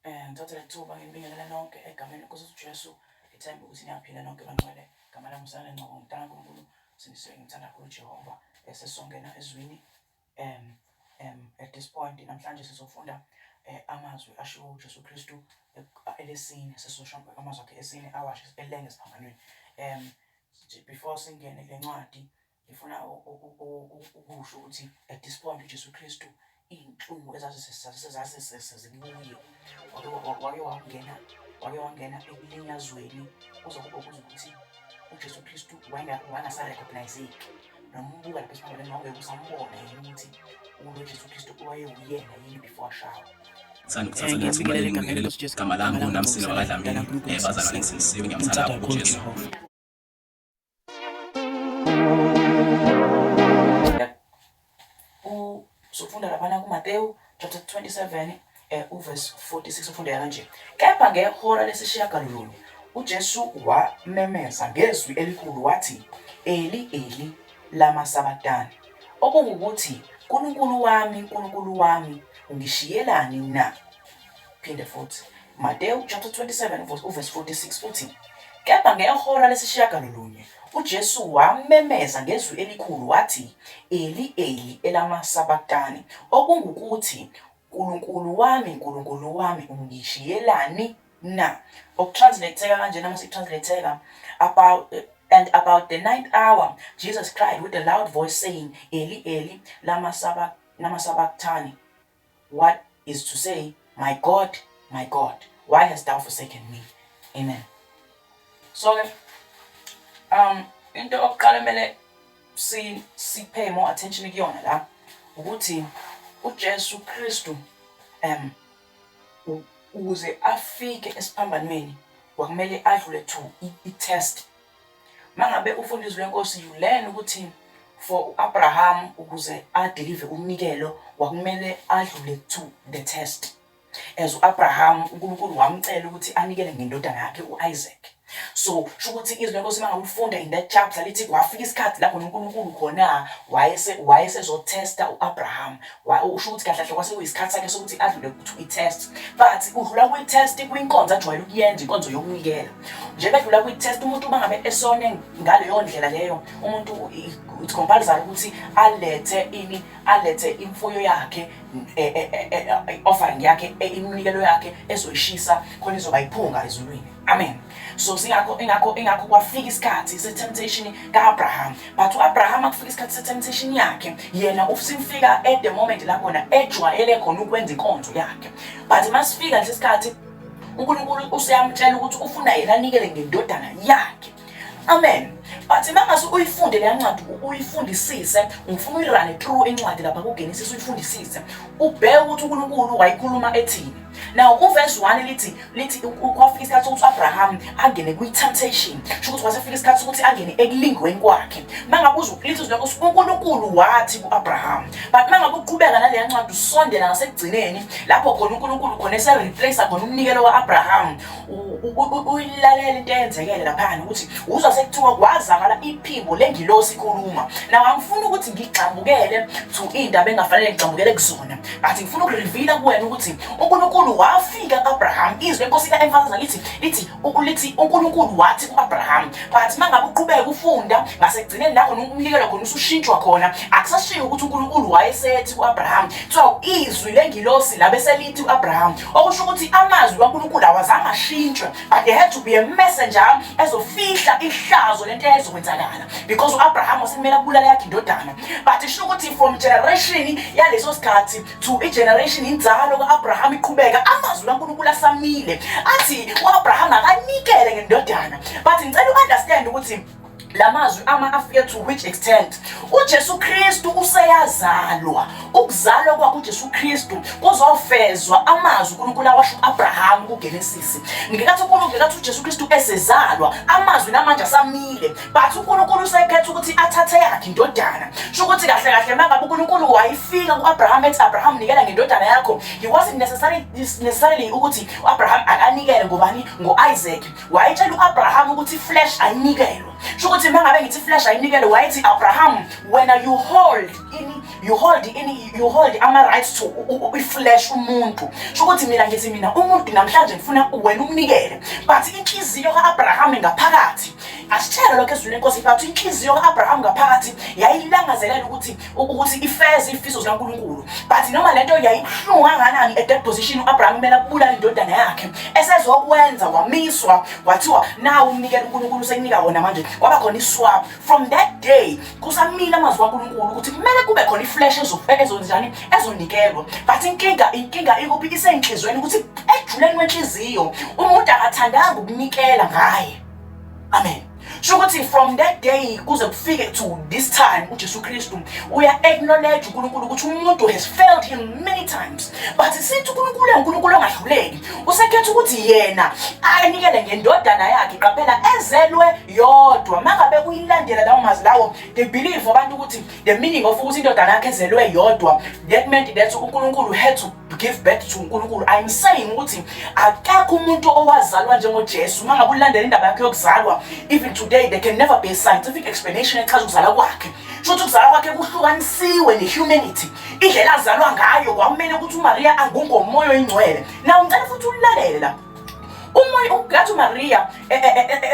Ngithatha leli thuba nginibingelele nonke egameni lenkosi uJesu. Ngithemba ukuthi niyaphila nonke bangcwele. Igama lami uSanele Ngcobo, ngumntana kaNkulunkulu. Sindisiwe, ngimthanda kakhulu uJehova. Sesizongena ezwini. At this point namhlanje sizofunda amazwi ashiwo uJesu Kristu elesine. Sesizosho amazwi akhe esine awasho elenga esiphambanweni. Before singene kule ncwadi, Ngifuna ukusho ukuthi at this point uJesu Kristu iy'nhlungu ezazisezikuye wake wangena wake wangena ekulinyazweni kuze kube kuze ukuthi uJesu Kristu wayengasarecognizeki noma umbuka lapha esiphambanweni wawungeke usambona yena ukuthi ulo Jesu Kristu owayewuyena yini before ashawa. Ngithanda ukuthatha leli thuba leli ngibingelele igama lami nguNamsile wakaDlamini, bazalwane ngisindisiwe ngiyamthanda kakhulu uJesu. Sofunda laphana kuMateyu chapter 27 uverse 46 ufundeka kanje. Kepha ngehora lesishiyagalolunye uJesu wamemeza ngezwi elikhulu wathi, Eli, Eli, lama sabaktani? Okungukuthi, Nkulunkulu wami, Nkulunkulu wami, ungishiyelani na? Phinde futhi. Mateyu chapter 27 uverse 46 uthi, Kepha ngehora lesishiyagalolunye uJesu wamemeza ngezwi elikhulu wathi, Eli, Eli, elama sabaktani? Okungukuthi, Nkulunkulu wami, Nkulunkulu wami, ungishiyelani na? Okutranslatheka kanjena uma sikutranslatheka about and about the ninth hour Jesus cried with a loud voice saying, Eli, Eli, lama lama sabachthani? What is to say, My God, my God, why hast thou forsaken me? Amen. So ke into okuqala kumele si si pay more attention kuyona la ukuthi uJesu Kristu ukuze afike esiphambanweni kwakumele adlule to i-test. Mangabe ufunda izwi lenkosi you learn ukuthi for uAbraham ukuze adelive umnikelo kwakumele adlule to the test. As uAbraham uNkulunkulu wamcela ukuthi anikele ngendodana yakhe uIsaac. So sho ukuthi izwi lenkosi mangabe ulifunda in that chapter lithi kwafika isikhathi lapho uNkulunkulu khona wayese wayesezotesta uAbraham. Usho ukuthi kahle kahle kwase kuyisikhathi sakhe sokuthi adlule to i-test. But udlula kwi-test kwinkonzo ajwayele ukuyenza inkonzo yokunikela. Njengoba edlula kwi-test umuntu uma ngabe esone ngaleyo ndlela leyo umuntu it's compulsory ukuthi alethe ini alethe imfuyo yakhe i-offering yakhe iminikelo yakhe ezoyishisa khona izoba iphunga ezulwini. Amen. So singakho ingakho ingakho kwafika isikhathi se-temptation ka-Abraham. But u-Abraham akufika isikhathi se-temptation yakhe yena usimfika at the moment la khona ejwayele khona ukwenza inkonzo yakhe. But masifika lesi sikhathi uNkulunkulu useyamtshela ukuthi ufuna yena anikele ngendodana yakhe. Amen. But mangase uyifunde leya ncwadi uyifundisise, ngifuna uyirane through incwadi lapha kuGenesis uyifundisise. Ubheke ukuthi uNkulunkulu wayikhuluma ethini. Now kuverse 1 lithi lithi kwafika isikhathi sokuthi uAbraham angene kwi-temptation. Sho ukuthi kwasefika isikhathi sokuthi angene ekulingweni kwakhe. Mangabe uzwa lithi izwi lenkosi uNkulunkulu wathi kuAbraham. But mangabe uqhubeka naleya ncwadi usondela ngasekugcineni lapho khona uNkulunkulu khona ese-replace khona umnikelo wa-Abraham uyilalela into eyenzekele laphana ukuthi uzwa sekuthiwa kwazakala iphimbo lengilosi ikhuluma. Now angifuni ukuthi ngigxambukele to iy'ndaba engafanele ngigxambukele kuzona but ngifuna ukurivila kuwena ukuthi uNkulunkulu wafika ku-Abraham. Izwi lenkosi la-emphasize lithi lithi lithi uNkulunkulu wathi ku-Abraham. But mangabe uqhubeka ufunda ngasekugcineni la khona umnikelo khona usushintshwa khona akusashiwo ukuthi uNkulunkulu wayesethi ku-Abraham. Kuthiwa izwi lengilosi labe selithi ku-Abraham, okusho ukuthi amazwi kaNkulunkulu awazange ashintshwe, but there had to be a messenger ezofihla ihlazo lento eyayizokwenzakala because u-Abraham wasekumele abulale yakhe indodana. But isho ukuthi from generation yaleso sikhathi to igeneration inzalo ka-Abraham iqhubeka, amazwi kaNkulunkulu asamile athi u-Abraham akanikele ngendodana. But ngicela u-understand ukuthi lamazwi ama afike to which extent. uJesu Kristu useyazalwa. Ukuzalwa kwakhe uJesu Kristu kuzofezwa amazwi uNkulunkulu awasho kuAbraham kuGenesis. Ngenkathi uNkulunkulu ngenkathi uJesu Kristu esezalwa amazwi namanje asamile, but uNkulunkulu usekhetha ukuthi athathe yakhe indodana. Sho ukuthi kahle kahle mangabe uNkulunkulu wayefika kuAbraham ethi Abraham nikela ngendodana yakho, he wasn't necessarily ukuthi uAbraham akanikele ngobani ngoIsaac. Wayetshela uAbraham ukuthi flesh ayinikelwe. Sho ukuthi mangabe ngithi flesh ayinikelwe wayethi Abraham wena you hold ini You hold ini? You hold ama rights to i-flesh umuntu. Sho ukuthi mina ngithi mina umuntu namhlanje ngifuna wena umnikele, but inhliziyo ka-Abraham ngaphakathi, asitshele lokho ezwini lenkosi, but inhliziyo ka-Abraham ngaphakathi yayilangazelela ukuthi ifeze ifiso zikaNkulunkulu. But noma lento yayibuhlungu kangakanani, at that position u-Abraham kumele abulale indodana yakhe, esezokwenza wamiswa, kwathiwa nawu umnikelo uNkulunkulu sekunika wona manje. Kwaba khona i-swap. From that day kusamile amazwi kaNkulunkulu ukuthi kumele kube khona i-flesh ezonjani, ezonikelwa. But inkinga ikuphi? Isenhlizweni, ukuthi ejuleni kwenhliziyo umuntu akathandanga ukunikela ngaye. Amen. Sho ukuthi from that day kuze kufike to this time, uJesu Kristu uya acknowledge uNkulunkulu ukuthi umuntu has failed him many times, but sithi uNkulunkulu uNkulunkulu ongahluleki, usekhetha ukuthi yena anikele ngendodana yakhe, qaphela, ezelwe yodwa. Mangabe uyilandela lawo mazwi lawo, they believe abantu ukuthi the meaning of ukuthi indodana yakhe ezelwe yodwa, that meant that uNkulunkulu had to give birth to uNkulunkulu. I'm saying ukuthi akekho umuntu owazalwa njengoJesu. Mangabe ulandela indaba yakhe yokuzalwa, even today there can never be a scientific explanation echaza ukuzalwa kwakhe. Sho ukuthi ukuzalwa kwakhe kuhlukanisiwe ne-humanity. Indlela azalwa ngayo, kwakumele ukuthi uMaria angungomoya oyingcwele. Now ngicela futhi ulalele la. Umoya ugathi uMaria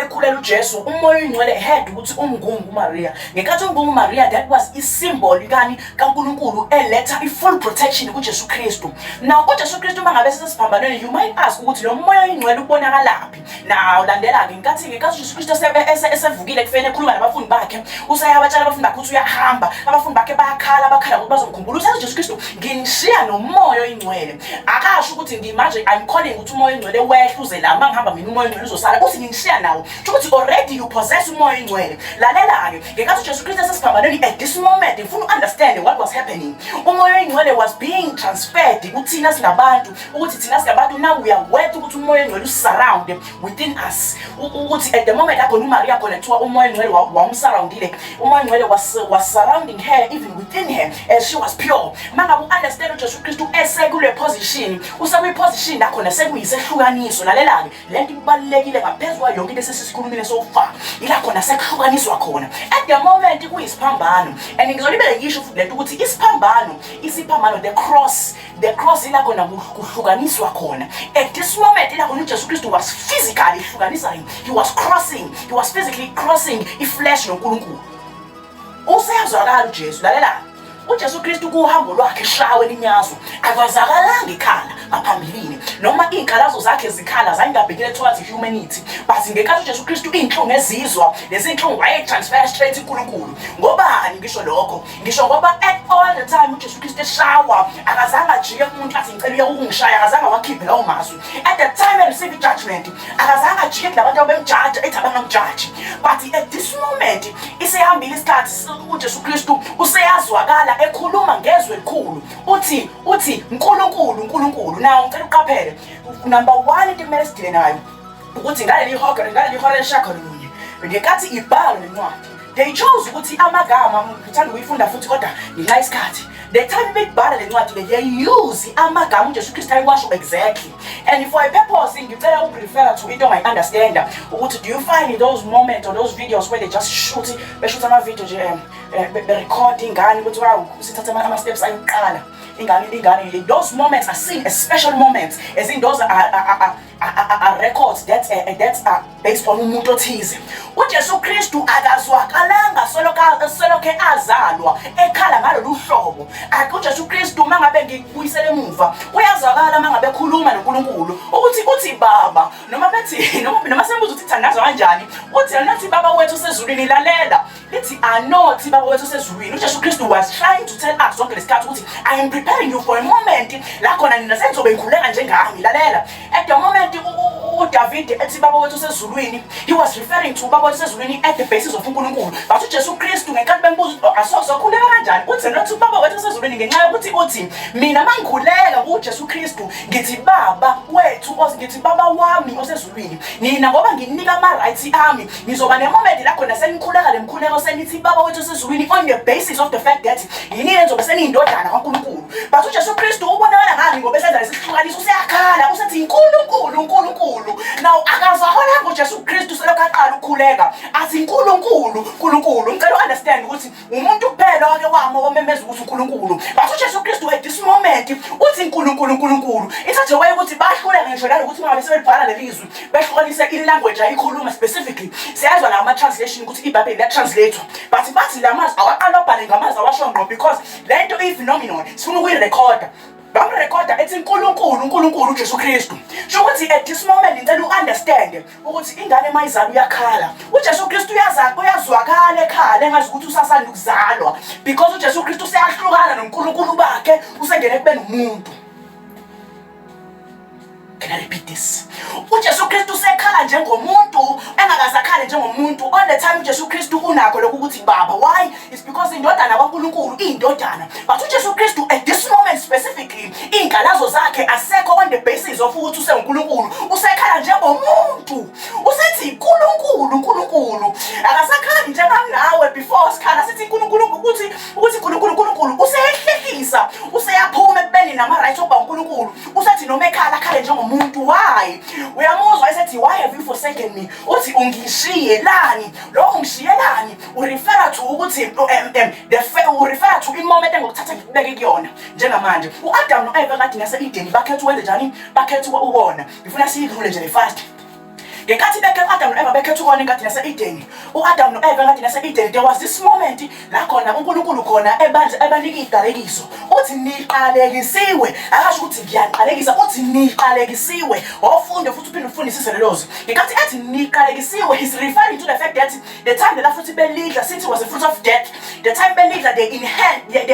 ekhulela uJesu, umoya oyingcwele had ukuthi umngungu uMaria. Ngenkathi umngungu uMaria, that was i-symbol kani kaNkulunkulu eletha i-full protection kuJesu Kristu. Now uJesu Kristu uma ngabe sesiphambanweni, you might ask ukuthi lo moya oyingcwele ubonakalaphi? Now landela-ke, ngenkathi uJesu Kristu esevukile ekufeni, ekhuluma nabafundi bakhe, useyabatshela abafundi bakhe ukuthi uyahamba. Abafundi bakhe bayakhala, bakhala ukuthi bazomkhumbula. Usethi uJesu Kristu, "Nginishiya nomoya oyingcwele." Akasho ukuthi ngimanje I'm calling ukuthi umoya oyingcwele wehle uze la, uma ngihamba mina umoya oyingcwele uzosala. Uthi nginishiya nawo, kusho ukuthi already you possess umoya oyingcwele. Lalela-ke, ngenkathi uJesu Kristu esesiphambanweni, at this moment ngifuna u-understand what was happening. Umoya oyingcwele was being transferred kuthina singabantu, ukuthi thina singabantu now we are worth ukuthi umoya oyingcwele usurround within us. Ukuthi at the moment lapho uMaria khona kuthiwa umoya oyingcwele wamsurroundile, umoya oyingcwele was surrounding her even within her as she was pure. Mangabe u-understand uJesu Kristu esekule position, usekwi-position la khona sekuyisehlukaniso. Lalela-ke, le nto ibalulekile ngaphezu kwayo yonke into esesisikhulumile so far. Ila khona sekuhlukaniswa khona at the moment kuyisiphambano. And ngizolibele ngisho futhi lento ukuthi isiphambano, the cross, the cross, ila khona kuhlukaniswa khona. At this moment ila khona uJesu Kristu was physically hlukanisa. He was crossing, he was physically crossing i-flesh noNkulunkulu. Useyazwakala uJesu. Lalela, uJesu Kristu kuhambo lwakhe eshawe linyazwa, akwazakalanga ikhala ngaphambilini, noma iy'nkalazo zakhe zikhala zayingabhekile towards humanity, but ngenkathi uJesu Kristu iy'nhlungu ezizwa, lezi nhlungu wayetransfer straight uNkulunkulu. Ngobani ngisho lokho? Ngisho ngoba at all the time uJesu Kristu eshawa, akazange ajike kumuntu athi, "Ngicela uye ukungishaya." Akazange wakhiphe lawo mazwi. At the time receive judgment, akazange ajike kulabantu abemjaja ethi abangamjaji. But at this moment isehambile isikhathi, uJesu Kristu useyazwakala ekhuluma ngezwe elikhulu, uthi, "Nkulunkulu, Nkulunkulu." Now ngicela uqaphele, number 1 into kumele sidile nayo ukuthi ngaleli hora lesishagalolunye, ngenkathi ibhalwe lencwadi, they chose ukuthi amagama, ngithanda ukuyifunda futhi kodwa ngenxa yesikhathi, the time bekubhala le ncwadi le, they use amagama uJesu Kristu ayiwasho exactly and for a purpose. Ngicela uku-refer to into ongayi-understanda ukuthi do you find those moments or those videos where they just shoot, beshutha ama-video nje, be-record ingane ukuthi wow, sithatha ama-steps ayokuqala ingane. Those moments are seen as special moments, as in those are records that are based on umuntu othize. UJesu Kristu akazwakalanga solokhe azalwa ekhala ngalolu hlobo. UJesu Kristu, mangabe ngikubuyisele emuva, uyazwakala mangabe ekhuluma noNkulunkulu ukuthi uthi Baba, noma bethi noma sembuza ukuthi thandaza kanjani, uthi nathi Baba wethu osezulwini. Lalela, lithi anothi Baba wethu osezulwini. UJesu Kristu was trying to tell us zonke lesikhathi ukuthi I am preparing you for a moment la khona nina senizobe ngikhuleka njengami. Lalela, at the moment uDavid ethi Baba wethu osezulwini, he was referring to Baba wethu osezulwini at the basis of uNkulunkulu. But uJesu Kristu ngenkathi bembuza ukuthi asozokhuleka kanjani, uthi nothi Baba wethu osezulwini, ngenxa yokuthi uthi mina mangikhuleka kuJesu Kristu ngithi Baba wethu, ngithi Baba wami osezulwini. Nina ngoba nginika ama-rights ami, ngizoba ne-moment la khona senikhuleka le mkhuleko, senithi Baba wethu osezulwini on the basis of the fact that yini nizobe seniyindodana kaNkulunkulu. But uJesu Kristu ubonakala ngani? Ngoba esenza lesihlukaniso, useyakhala, usethi Nkulunkulu, Nkulunkulu. Now akazwakalanga uJesu Kristu selokhu aqala ukukhuleka athi Nkulunkulu, Nkulunkulu. Ngicela u-understand ukuthi umuntu kuphela. Uyena wake wama wamemeza ukuthi uNkulunkulu. But uJesu Kristu at this moment uthi uNkulunkulu uNkulunkulu. In such a way ukuthi bahluleka ngisho nalokuthi mangabe sebelibhala leli zwi behlukanise i-language ayikhuluma specifically. Siyazwa la ama-translation ukuthi iBhayibheli liya-translate-wa. But bathi la mazwi awaqala abhale ngamazwi awasho ngqo because le nto iyi-phenomenon sifuna ukuyirekhoda. Bamrekhoda ethi uNkulunkulu uNkulunkulu uJesu Kristu. Sho ukuthi at this moment ngicela u-understand ukuthi ingane mayizalwa uyakhala. UJesu Kristu uyaza uyazwakala ekhala engazi ukuthi usasanda ukuzalwa because uJesu Kristu useyahlukana noNkulunkulu bakhe usengene kubeni umuntu. Can I repeat this? uJesu Kristu usekhala njengomuntu engakaze akhale njengomuntu. All the time uJesu Kristu unakho lokhu ukuthi baba. Why? It's because indodana kaNkulunkulu iyindodana. But uJesu Kristu at this moment specifically iy'nkalazo zakhe asekho on the basis of ukuthi usenguNkulunkulu. Usekhala njengomuntu. Usethi uNkulunkulu uNkulunkulu. Akasakhali njenganawe before sikhala sithi uNkulunkulu ukuthi ukuthi uNkulunkulu uNkulunkulu useyehlehlisa useyaphuma ekubeni nama rights okuba uNkulunkulu. Usethi noma ekhala akhale njengomuntu. Why? Uyamuzwa esethi why have you forsaken me? Uthi ungishiyelani? Lo ungishiyelani? Urefera to ukuthi the urefera to imoment engokuthatha ngikubeke kuyona njengamanje. UAdam noEva kade nase-Eden bakhetha ukwenze njani? Bakhetha ukona. Ngifuna siyidlule nje le fast. Ngenkathi bekhe u-Adam no-Eva bekhetha ukona engadini yase-Edeni, u-Adam no-Eva engadini yase-Edeni, there was this moment la khona uNkulunkulu khona ebandla ebanika iziqalekiso. Uthi niqalekisiwe, akasho ukuthi ngiyaqalekisa, uthi niqalekisiwe. Ofunde futhi uphinde ufundisise lelo zwi. Ngenkathi ethi niqalekisiwe, he's referring to the fact that the time lela futhi belidla, since it was a fruit of death, the time belidla they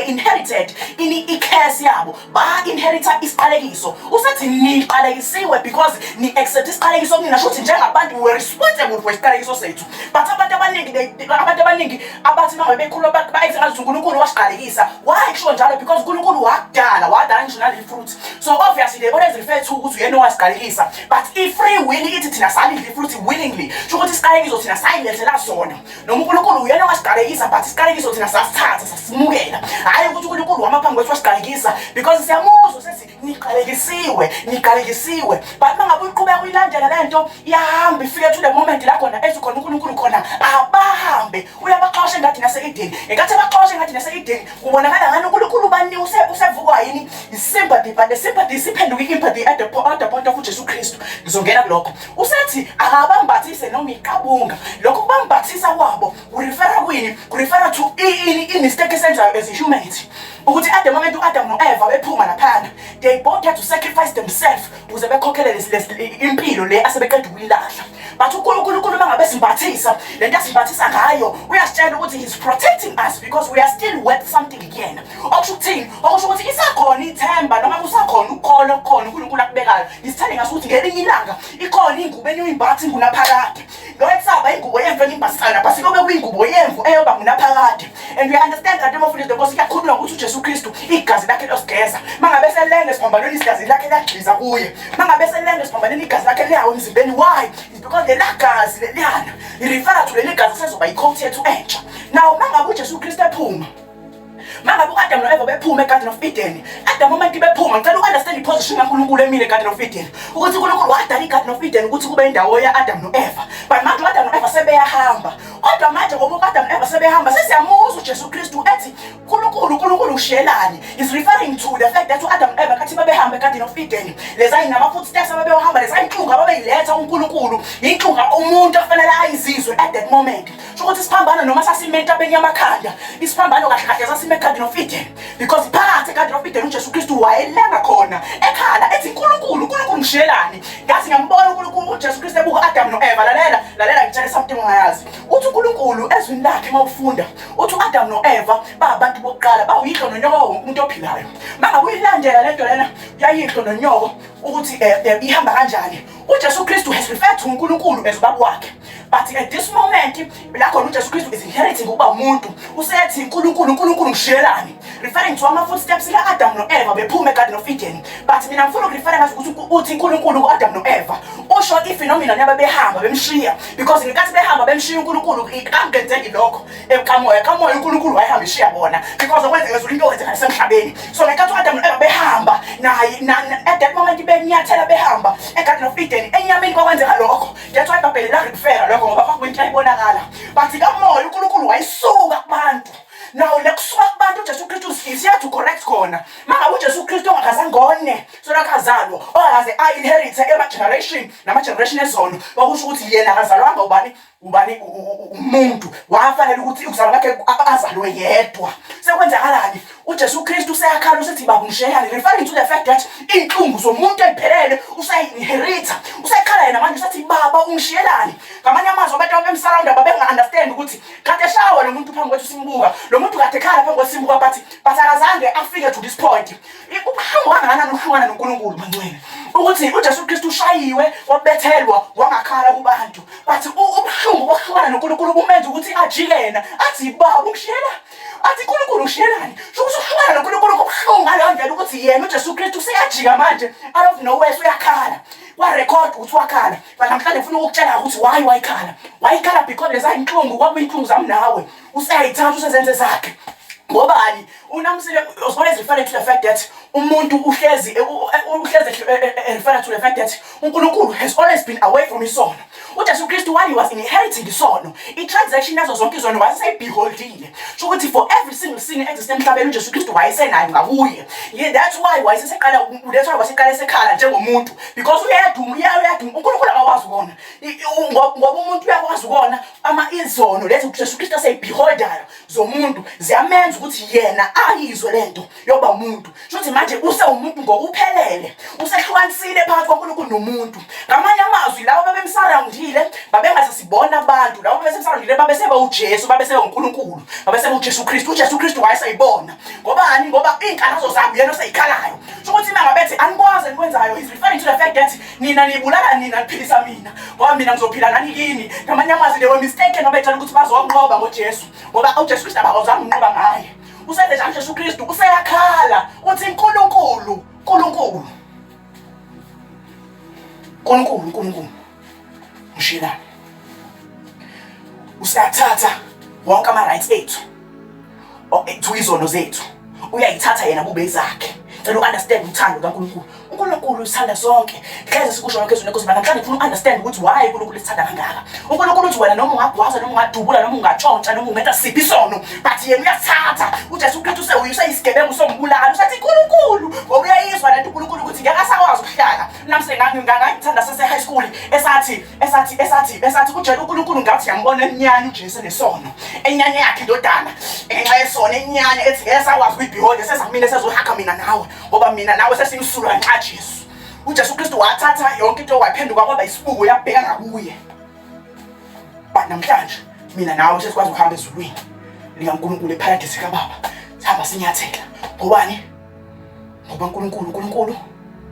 inherited ini i-curse yabo. Ba-inherita isiqalekiso. Usethi niqalekisiwe because ni-accept isiqalekiso kunina, sho ukuthi njengabantu we were responsible for isiqalekiso sethu. But abantu abaningi abantu abaningi abathi uma bekhuluma ba-act ngathi uNkulunkulu wasiqalekisa. Why kusho njalo? Because uNkulunkulu wakudala, wadala ngisho naleli fruit. So obviously they always refer to ukuthi uyena owasiqalekisa. But i-free will ithi thina salidla i-fruit willingly. Sho ukuthi isiqalekiso thina sayilethela sona. Noma uNkulunkulu uyena owasiqalekisa but isiqalekiso thina sasithatha sasimukela. Hhayi ukuthi uNkulunkulu wama phambi kwethu wasiqalekisa because siyamuzwa sethi niqalekisiwe, niqalekisiwe. But uma ngabe uyiqhubeka uyilandela le nto iyahamba ifike to the moment la khona ethi khona uNkulunkulu khona abahambe uyabaxosha engadini yase-Edeni. Ngenkathi ebaxosha engadini yase-Edeni kubonakala ngani uNkulunkulu bani usevukwa yini i-sympathy, but the sympathy isiphenduka i-empathy at the point of uJesu Kristu. Ngizongena kulokho. Usethi akabambathise noma iqabunga. Lokho kubambathisa kwabo kurefera kwini? Kurefera to ini i-mistake esenzayo as a humanity. Ukuthi at the moment u-Adam no-Eva bephuma laphana, they both had to sacrifice themselves ukuze bekhokhele impilo le asebeqeda ukuyilahla. But uNkulunkulu uma ngabe simbathisa, lento asimbathisa ngayo uyasitshela ukuthi he's protecting us because we are still worth something kuyena. Okusho ukuthini? Okusho ukuthi isakhona ithemba noma kusakhona ukukholwa okukhona uNkulunkulu akubekayo. He's telling us ukuthi ngelinye ilanga ikhona ingubo eniyoyimbatha ingunaphakade. Lo ekusaba ingubo yemvu engimbasana but kuyobe kuyingubo yemvu eyoba ngunaphakade. And we understand that uma ufunda inkosi kuyakhulunywa ukuthi uJesu Kristu igazi lakhe liyosigeza. Mangabe selenga esiphambanweni igazi lakhe liyagxiza kuye. Mangabe selenga esiphambanweni igazi lakhe liyawa emzimbeni. Why? It's because lela gazi leliyana i-refera to leli gazi sezoba i-coat yethu entsha. Now mangabe uJesu Kristu ephuma, mangabe u-Adam no-Eva bephuma eGarden of Eden, at the moment bephuma, ngicela u-understand i-position kaNkulunkulu emile eGarden of Eden, ukuthi uNkulunkulu wadala iGarden of Eden ukuthi kube indawo ya-Adam no-Eva. But manje u-Adam no-Eva sebeyahamba. Kodwa manje ngoba u-Adam no-Eva sebehamba, sesiyamuzwa uJesu Kristu ethi uNkulunkulu uNkulunkulu ushiyelani. Is referring to the fact that u-Adam no-Eva kathi babehamba eGarden of Eden, leza nama-footsteps ababewahamba, leza inhlungu ababeyiletha uNkulunkulu, inhlungu umuntu afanele ayizizwe at that moment. Sho ukuthi isiphambano noma sasime entabeni yamakhanda, isiphambano kahle kahle sasime eGarden of Eden because phakathi eGarden of Eden uJesu Kristu wayelenga khona ekhala ethi uNkulunkulu uNkulunkulu ngishiyelani. Ngathi ngiyambona uNkulunkulu uJesu Kristu ebuka Adam no-Eva. Lalela, lalela ngitshele something ongayazi. Uthi uNkulunkulu ezwini lakhe uma ufunda, uthi u-Adam no-Eva babantu bokuqala, bawuyihlo nonyoko wonke umuntu ophilayo. Mangabe uyilandela lento lena yayihlo nonyoko ukuthi ihamba kanjani. uJesu Kristu has referred to uNkulunkulu as ubaba wakhe. But at this moment la khona uJesu Kristu is inheriting ukuba umuntu. Usethi uNkulunkulu uNkulunkulu ngishiyelani. Referring to ama footsteps ka Adam no-Eva bephuma eGarden of Eden. But mina ngifuna ukurefera ngathi ukuthi uthi uNkulunkulu ku-Adam no-Eva. Usho i-phenomenon yababehamba bemshiya because ngenkathi behamba bemshiya uNkulunkulu akungenzeki lokho ekamoya. Kamoya uNkulunkulu wayehamba eshiya bona because okwenzeka ezulwini into okwenzeka nasemhlabeni. So ngenkathi u-Adam no-Eva behamba naye at that moment benyathela behamba eGarden of Eden enyameni kwakwenzeka lokho. That's why iBhayibheli larefera lokho ngoba kwakuyinto ayibonakala. But kamoya uNkulunkulu wayisuka kubantu. Now lekusuka kubantu uJesu Kristu is here to correct khona. Mangabe uJesu Kristu ongakazange one, solokhu azalwa, ongakaze a-inherit ema-generation nama-generation ezono, okusho ukuthi yena akazalwanga ubani ubani umuntu wafanele ukuthi ukuzalwa kwakhe azalwe yedwa. Sekwenzakalani? UJesu Kristu useyakhala usethi baba ngisheyani, referring to the fact that iy'nhlungu zomuntu ey'phelele usayi-inherita. Usekhala yena manje usethi baba ungishiyelani. Ngamanye amazwi abantu ababemsurrounda babenga-understand ukuthi kade eshawa lo muntu phambi kwethu simbuka, lo muntu kade ekhala phambi kwethu simbuka, but akazange afike to this point. Kubuhlungu kangakanani ukuhlukana noNkulunkulu bangcwele, ukuthi uJesu Kristu ushayiwe wabethelwa wangakhala kubantu, but ubuhlungu bokuhlukana noNkulunkulu bumenza ukuthi ajike yena athi baba ungishiyela, athi uNkulunkulu ushiyelani. Sho ukuthi ukuhlukana noNkulunkulu kubuhlungu ngaleyo ndlela ukuthi yena uJesu Kristu useyajika manje out of nowhere usuyakhala. Kwarekhod ukuthi wakhala, but namhlanje ngifuna ukukutshela ukuthi why wayikhala. Wayikhala because leza inhlungu kwakuyinhlungu zami nawe, useyayithatha usezenze zakhe. Ngobani? UNamsile was always referring to the fact that umuntu uhlezi uhlezi referring to the fact that uNkulunkulu has always been away from isono. UJesu Kristu while he was inheriting isono, i-transaction yazo zonke izono wayeseyibeholdile. Sho ukuthi for every single sin exist emhlabeni uJesu Kristu wayesenayo ngakuye. Yeah, that's why wayeseqala, that's why waseqala esekhala njengomuntu, because uyaduma, uyaduma. uNkulunkulu akakwazi ukona. Ngoba umuntu uyakwazi ukona ama izono lezi uJesu Kristu aseyibeholdayo zomuntu ziyamenza ukuthi yena ayizwe lento yokuba umuntu. Shuthi manje usewumuntu ngokuphelele, usehlukanisile phakathi kwaNkulunkulu nomuntu. Ngamanye amazwi labo babemsurroundile babengasasibona abantu, labo babesemsurroundile babeseba uJesu, babeseba uNkulunkulu, babeseba uJesu Kristu. UJesu Kristu wayeseyibona. Ngobani? Ngoba iy'nkathazo zabo yena oseyikhalayo. Sho ukuthi uma ngabethi anikwazi enikwenzayo is referring to the fact that nina nibulala nina, niphilisa mina, ngoba mina ngizophila nani kini. Ngamanye amazwi they were mistaken babetshela ukuthi bazonqoba ngoJesu, ngoba uJesu Kristu abawazange unqoba ngaye. Usenze njani uJesu Kristu? Useyakhala uthi uNkulunkulu, uNkulunkulu, uNkulunkulu, uNkulunkulu ngishiyelani. Useyathatha wonke ama-rights ethu to izono zethu, uyayithatha yena kube izakhe. Cela u-understand uthando kaNkulunkulu. uNkulunkulu usithanda sonke, hleze sikusho lokho ezweni lenkosi. Namhlanje ngifuna u-understand ukuthi why uNkulunkulu esithanda kangaka. uNkulunkulu uthi wena noma ungagwaza, noma ungadubula, noma ungatshontsha, noma ungenza siphi isono, but yena uyasithatha. UJesu Kristu useyisigebengu sombulali, usethi uNkulunkulu, ngoba uyayizwa lento uNkulunkulu ukuthi ngeke asakwazi ukuhlala. Nami sengangithanda sase-high school esathi esathi esathi esathi uJesu uNkulunkulu ngathi yambona enyanya uJesu enesono, enyanya yakhe indodana ngenxa yesono, enyanya ethi ngeke sakwazi ukuyibeholda, sezamina sezohakha mina nawe, ngoba mina nawe sesimsulwa nxa Jesu. UJesu Kristu wathatha yonke into wayiphenduka kwaba isibuko, yabheka ngakuye. But namhlanje mina nawe sesikwazi ukuhamba ezulwini likaNkulunkulu, eparadise kaBaba, sihamba sinyathela. Ngobani? Ngoba uNkulunkulu, uNkulunkulu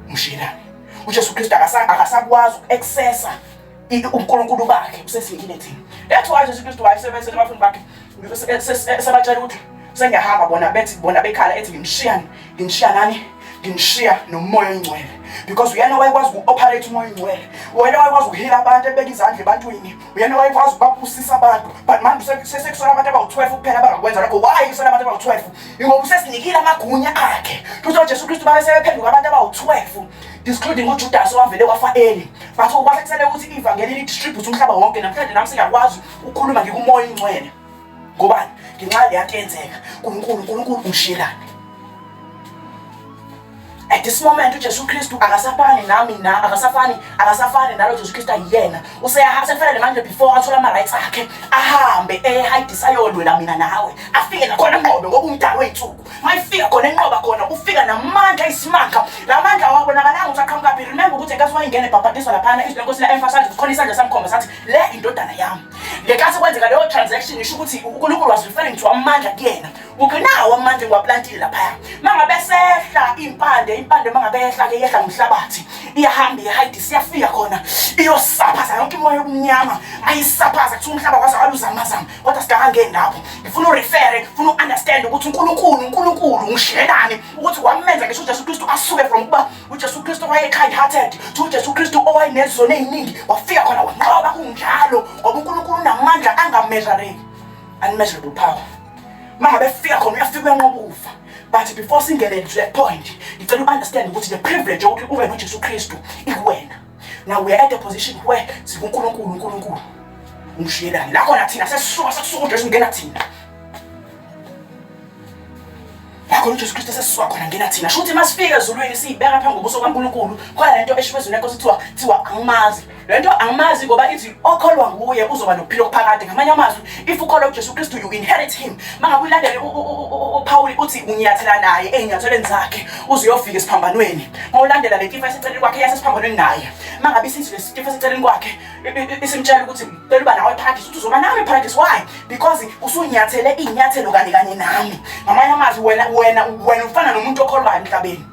umshiyelani. uJesu Kristu akasakwazi uku-accessa uNkulunkulu bakhe, usesinikile thina. That's why uJesu Kristu wayesebenzela abafundi bakhe sebatshela ukuthi sengiyahamba, bona bethi bona bekhala ethi nginishiya, nginishiya nani, nginishiya noMoya oNgcwele, because uyena wayekwazi uku-operate uMoya oNgcwele, uyena wayekwazi ukuhila abantu, ebeka izandla ebantwini, uyena wayekwazi ukubabusisa abantu. But manje sekusola abantu abawu-12 kuphela abangakwenza lokho. Why kusola abantu abawu-12? Ngoba usesinikile amagunya akhe. Futhi uJesu Kristu babe sebephenduka abantu abawu-12, discluding uJudas owavele wafa early, but kwase kusele ukuthi ivangeli lidistribute umhlaba wonke. Namhlanje nami singakwazi ukukhuluma ngikuMoya oNgcwele. Ngobani? Ngenxa leyanto yenzeka. uNkulunkulu, uNkulunkulu ungishiyelani. At this moment uJesu Kristu akasafani nami na akasafani akasafani nalo Jesu Kristu ayiyena. Useyahamba sekufanele manje before athola ama rights akhe ahambe ehayidisa ayolwela mina nawe. Afike nakhona enqobe ngoba umdali wey'nsuku. Mayifika khona enqoba khona ufika namandla ayisimanga. La mandla awabonakalanga ukuthi aqhamukaphi. Remember ukuthi ngenkathi wayengena ebhabhadiswa laphana izwi lenkosi la emphasize ukuthi khona isandla samkhomba sathi le indodana yami. Ngenkathi kwenzeka leyo transaction isho ukuthi uNkulunkulu was referring to amandla kuyena. Ugcinawo amandla engiwaplantile laphaya. Mangabe sehla impande, impande mangabe yehla ke yehla ngomhlabathi. Iyahamba ihayidisa iyafika khona. Iyosaphaza yonke imoya yobumnyama. Ayisaphaza kuthiwa umhlaba kwazakala uzamazama. Kodwa sikakangeni lapho. Ngifuna urefere, ngifuna uunderstand ukuthi uNkulunkulu, uNkulunkulu ngishiyelani ukuthi wamenza ngisho uJesu Kristu asuke from kuba uJesu Kristu owaye kind hearted to uJesu Kristu owayenezono eziningi, wafika khona wanqoba kunjalo, ngoba uNkulunkulu unamandla angameasureki, unmeasurable power. Mangabe efika khona uyafika uyanqoba ukufa. But before singene to that point, ngicela u-understand ukuthi the privilege yokuthi ube noJesu Kristu ikuwena. Now we are at a position where sikuNkulunkulu, uNkulunkulu umshiyelani. La khona thina sesisuka sekusuka uJesu ungena thina. khona uJesu Kristu esesisuka khona ngena thina. Shuthi masifika ezulwini siyibeka phambi kobuso kaNkulunkulu, khona lento eshiwo ezulwini lenkosi kuthiwa kuthiwa angimazi. Lento angimazi ngoba ithi okholwa nguye uzoba nokuphila okuphakade. Ngamanye amazwi, if ukholwa uJesu Kristu you inherit him. Mangabe ulandele uPawuli uthi unyathela naye ey'nyathelweni zakhe uze uyofika esiphambanweni. Mawulandela le tifa eseceleni kwakhe yasesiphambanweni naye. Mangabe isithi le tifa eseceleni kwakhe isimtshela ukuthi cela uba nawe eparadise, uthi uzoba nami eparadise. Why? Because usunyathele iy'nyathelo kanye kanye nami. Ngamanye amazwi wena wena wena ufana nomuntu okholwayo emhlabeni.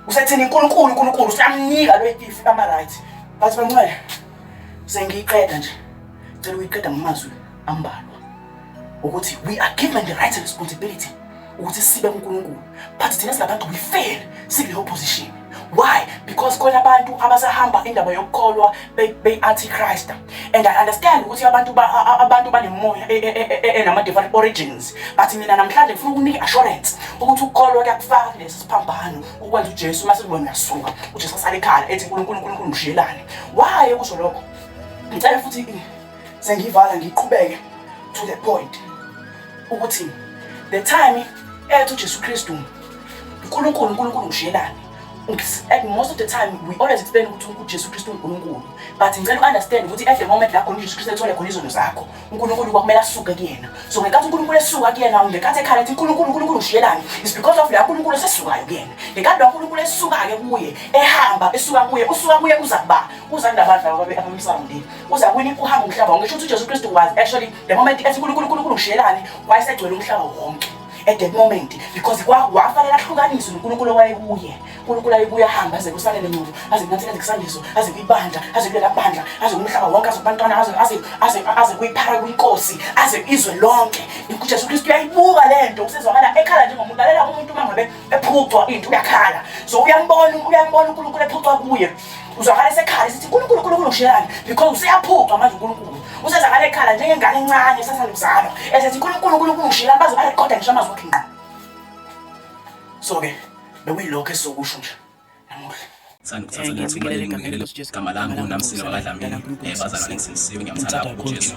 Usethini uNkulunkulu uNkulunkulu usuyamnika lo ifi ama right. Bathi bancwele. Sengiyiqeda nje. Cela uyiqeda ngamazwi ambalwa. Ukuthi we are given the right and responsibility ukuthi sibe kuNkulunkulu. But thina singabantu we fail sikuleyo position. Why? Because khona abantu abasahamba indaba yokukholwa be-antichrist. And I understand ukuthi abantu abantu banemoya enama different origins. But mina namhlanje ngifuna ukunika assurance ukuthi ukukholwa kuyakufaka kulesi siphambano ukwenza uJesu mase wena uyasuka uJesu asale ekhala ethi uNkulunkulu uNkulunkulu ngishiyelani. Why ukusho lokho? Ngicela futhi sengivala ngiqhubeke to the point ukuthi the time ethi uJesu Kristu uNkulunkulu uNkulunkulu ngishiyelani. At most of the time we always explain ukuthi uJesu Kristu uNkulunkulu, but ngicela u-understand ukuthi at the moment la khona uJesu Kristu ethole khona izono zakho, uNkulunkulu kwakumele asuke kuyena. So ngenkathi uNkulunkulu esuka kuyena, ngenkathi ekhala ethi uNkulunkulu uNkulunkulu ngishiyelani, it's because of la uNkulunkulu esesukayo kuyena. Ngenkathi lo uNkulunkulu esuka-ke kuye, ehamba esuka kuye, usuka kuye uza kuba uza kulabantu laba abamsurroundile, uza kwini uhamba umhlaba wonke. Sho ukuthi uJesu Kristu was actually the moment ethi uNkulunkulu uNkulunkulu ngishiyelani, wayesegcwele umhlaba wonke at that moment, because wafanele ahlukaniswe noNkulunkulu owayekuye. uNkulunkulu ayekuye ahamba aze kusalele Ngcobo, aze kunathela kusandiso, aze kwibandla, aze kulela bandla, aze kumhlaba wonke, aze kubantwana, aze aze aze aze kuyiphara kwinkosi, aze izwe lonke. UJesu Kristu uyayibuka lento, usezwakala ekhala njengomuntu. Lalela, umuntu uma ngabe ephucwa into uyakhala. So uyambona uyambona uNkulunkulu ephucwa kuye. Uzwakala esekhala esithi uNkulunkulu uNkulunkulu ngishiyelani, because useyaphucwa manje uNkulunkulu. Usezakala ekhala njengengane encane esasanda kuzalwa. Esethi uNkulunkulu uNkulunkulu ngishiyelani, baze barekhoda ngisho amazwi akhe ngqo. So ke bekuyilokho esizokusho nje namuhla. Thanda ukuthatha leli thuba leli ngibingelele igama lami nguNamsila wakaDlamini, bazalwane ngisindisiwe ngiyamthanda kakhulu uJesu.